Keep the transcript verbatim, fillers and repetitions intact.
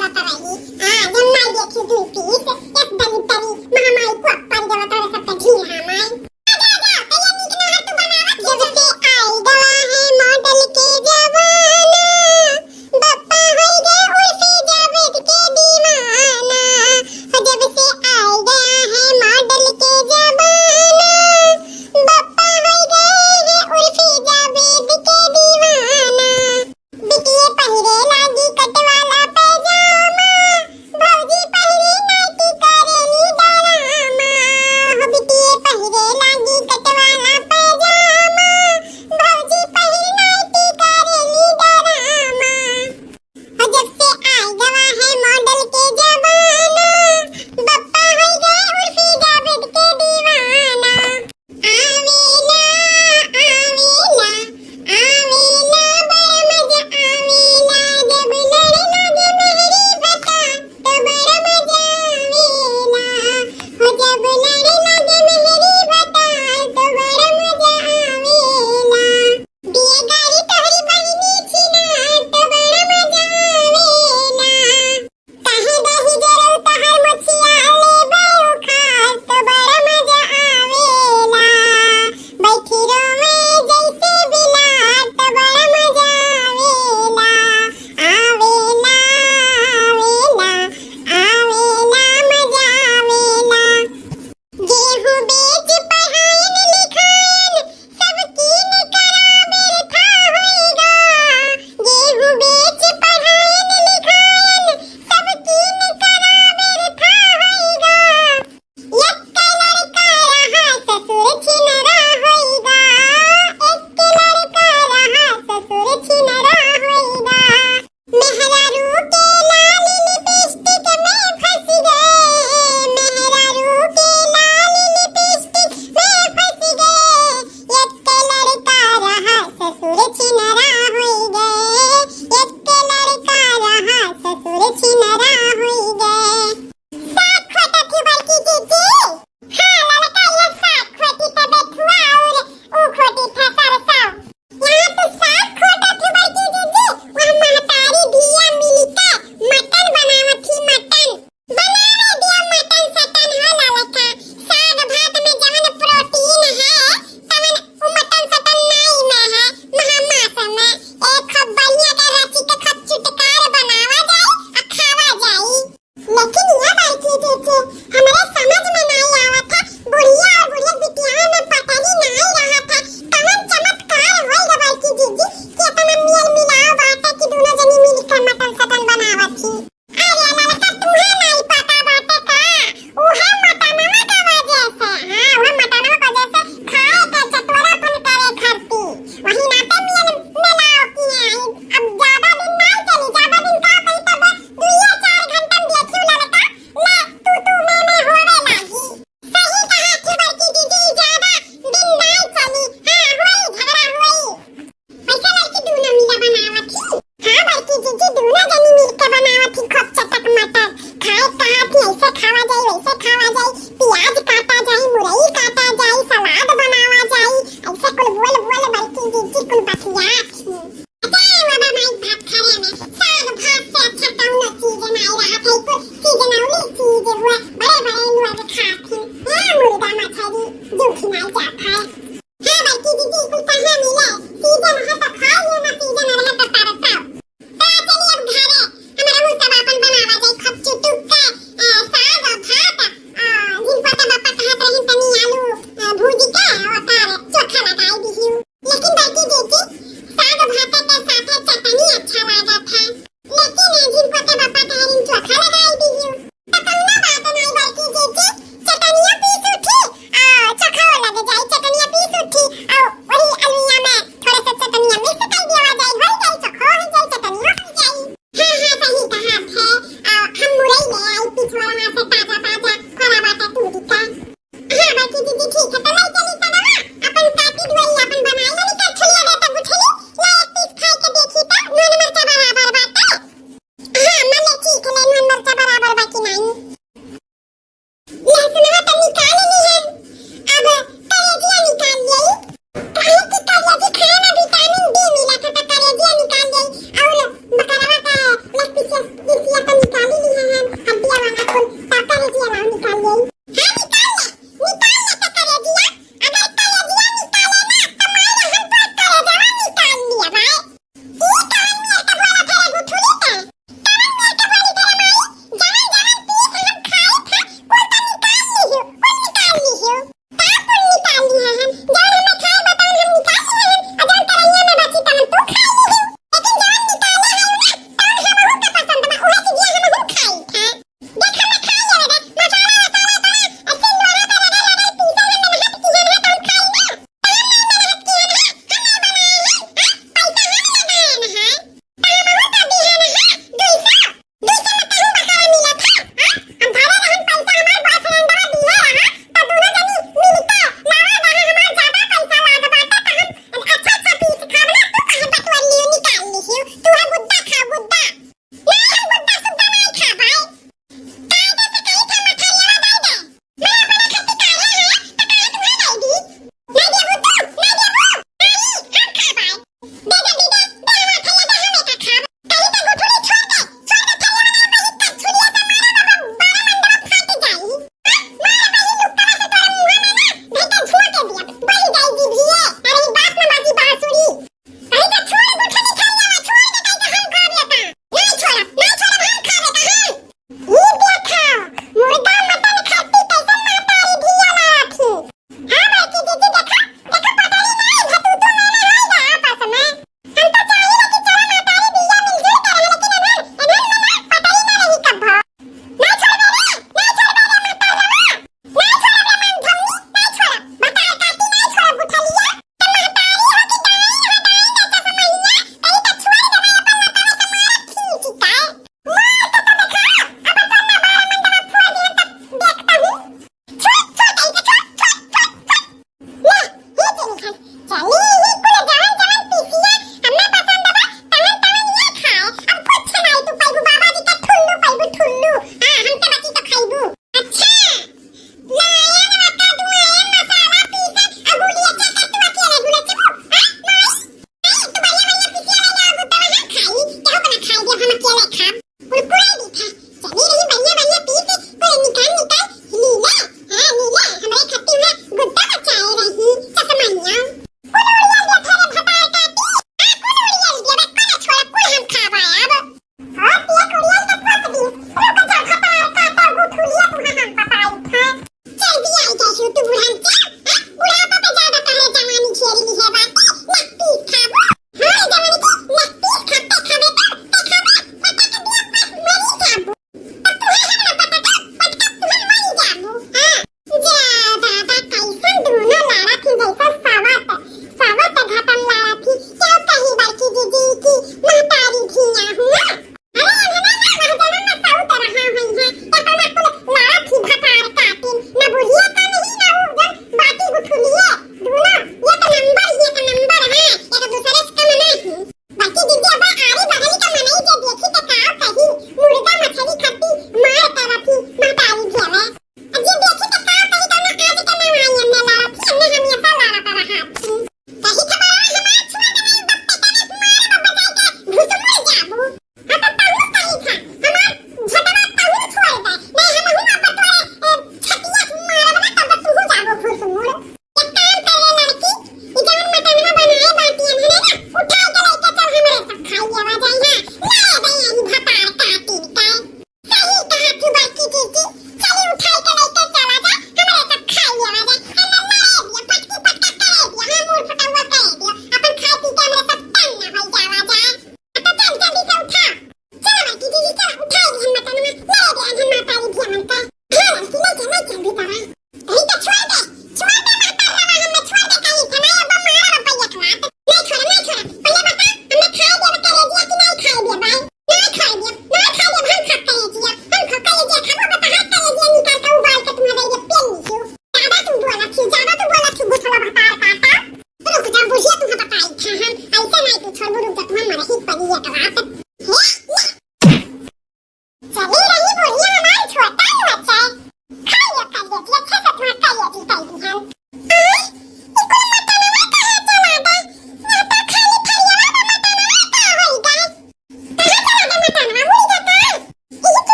करत रही। हाँ, जब माई देखी दुई पीस, एक दली तली, महामाई को पर देवत रहे सबके ढील। हाँ, माई। जा, जा, जा, कहिया नीक ना है तू बनावत। जब से आई गवा है मॉडल के जमाना, बप्पा होई गए उर्फी जावेद के दीवाना। हो जब से आई गया है मॉडल के जमाना, बप्पा होई गए हैं उर्फी जावेद के दीवाना। बिटिये पहिरे लागी कट वाला पैजामा, भौजी पहिरे नाइटी करेली डरामा। हो बिटिये पहिरे लागी कट वाला पैजामा, भौजी पहिरे नाइटी करेली डरामा। हो जब से आई गवा है मॉडल के जमाना, बप्पा होई गए उर्फी जावेद के दीवाना। आवेला, आवेला, आवेला, बड़ा मजा आवेला, जब लड़े लागे मेहरी भतार, तो बड़ा मजा आवेला। हो जब लड़े लागे मेहरी भतार, तो बड़ा मजा आवेला। दिए गारी तोहरी बहिनी छिनार, तो बड़ा मजा आवेला। काहे दही जरल तोहर मोछिया लेबे उखाड़, तो बड़ा मजा आवेला। बैठी रोवे जैसे बिलार, तो बड़ा मजा आवेला। आवेला, आवेला, आवेला, मजा आवेला। गेहूं बेच पढ़ाइन लिखाइन, सब कीन करावे था होइगा। गेहूं बेच पढ़ाइन लिखाइन, सब कीन करावे था होइगा। एक लड़का रहा ससुर छिनरा होइगा, एक लड़का रहा ससुर छिनरा होइगा। मेहरारू के लाल लिपस्टिक में फंस गए, मेहरारू के लाल लिपस्टिक में फंस गए। एक लड़का रहा ससुर छिनरा होई गए, एक लड़का रहा ससुर छिनरा होई गए। साग खोटत ही बड़की जीजी। हाँ ललका, ये साग खोटी त बेथुआ और ऊ खोटी था सरसों। यहाँ तो साग खोटत है बड़की जीजी, वहाँ महतारी धिया मिलके मटन बनावत ही, मटन। बनावे दिया मटन सटन हो ललका, साग भात में जवन प्रोटीन है, तवन उ मटन सटन नाई में है, महामास में। एक खूब बढ़िया के रची के खूब चुटकार बनावा जाई आ खावा जाई। लेकिन ये बड़की जीजी, हमरे समझ में नाई आवत है, बुढ़िया और बुढ़िया बिटिया में पटरी नाई रहत है। कवन चमत्कार होई रे बड़की जीजी कि इतना मेल मिलाव बाटे कि दोनों जनी मिलकर मटन सटन बनावत ही? अरे ललका, तुहे नाई पता बाटे का? उहे मटनवा के वजह से, हाँ, उहे मटनवा के वजह से खाए के चटोरापन करे खातिर। वही नाते मेल मिलाव किए आई। अब ज्यादा दिन नाई चली, ज्यादा दिन का कही तब दुइये चार घंटा में देखियो ललका, ले तू तू मैं मैं होवे लागी। सही कहा थी बड़की जीजी, ज्यादा दिन नाई चली। हाँ, होई झगड़ा होई। वैसे बड़की दूनो मिला बनावत ही। हाँ बड़की जीजी, दूनो जनी मिलके बनावत ही खूब चटक मटक। खाए कहा थी ऐसे खावा जाई, वैसे खावा जाई, प्याज काटा जाई, मुरई काटा जाई, सलाद बनावा जाई, ऐसे कुल बोल बोल बड़की जीजी कुल बतियात ही। जाए बाबा माई भात खाए में, साग भात से अच्छा कौनो चीज नाई रहत है, कुल seasonal चीज हुआ, बड़े बड़े लोग खात ही। ए मुर्गा मछली, जूठी नाई जात है। हाँ बड़की जीजी, कुल कहाँ मिले? सीजन है तो खाई, ये ना सीजन रहे तो तरसाओ। तो चली अब घरे, हमरा ऊ सब अपन बनावा जाई, खूब चुटुक के, ए, साग और भात, आ, जिन पता बापा कहत रही तनी आलू, ए, भूज के ओकर चोखा लगाई दिहियो। लेकिन बड़की जीजी, साग भात के साथे चटनी अच्छा लागत है। लेकिन जिनको के बापा कहे रिन चोखा लगाई दिहियो। तो कौनो बात नहीं बड़की जीजी, चटनिया पीस उठी, आ, चोखा लग जाई, चटनिया पीस उठी, आ, वही अलुइया में थोड़ा सा चटनिया mix कर दिया जाई, हो जाई चोखा, हो जाई चटनिया हो जाई। हाँ, हाँ, सही कहा थे। आ, हम मुरई ले आई, पीस वाला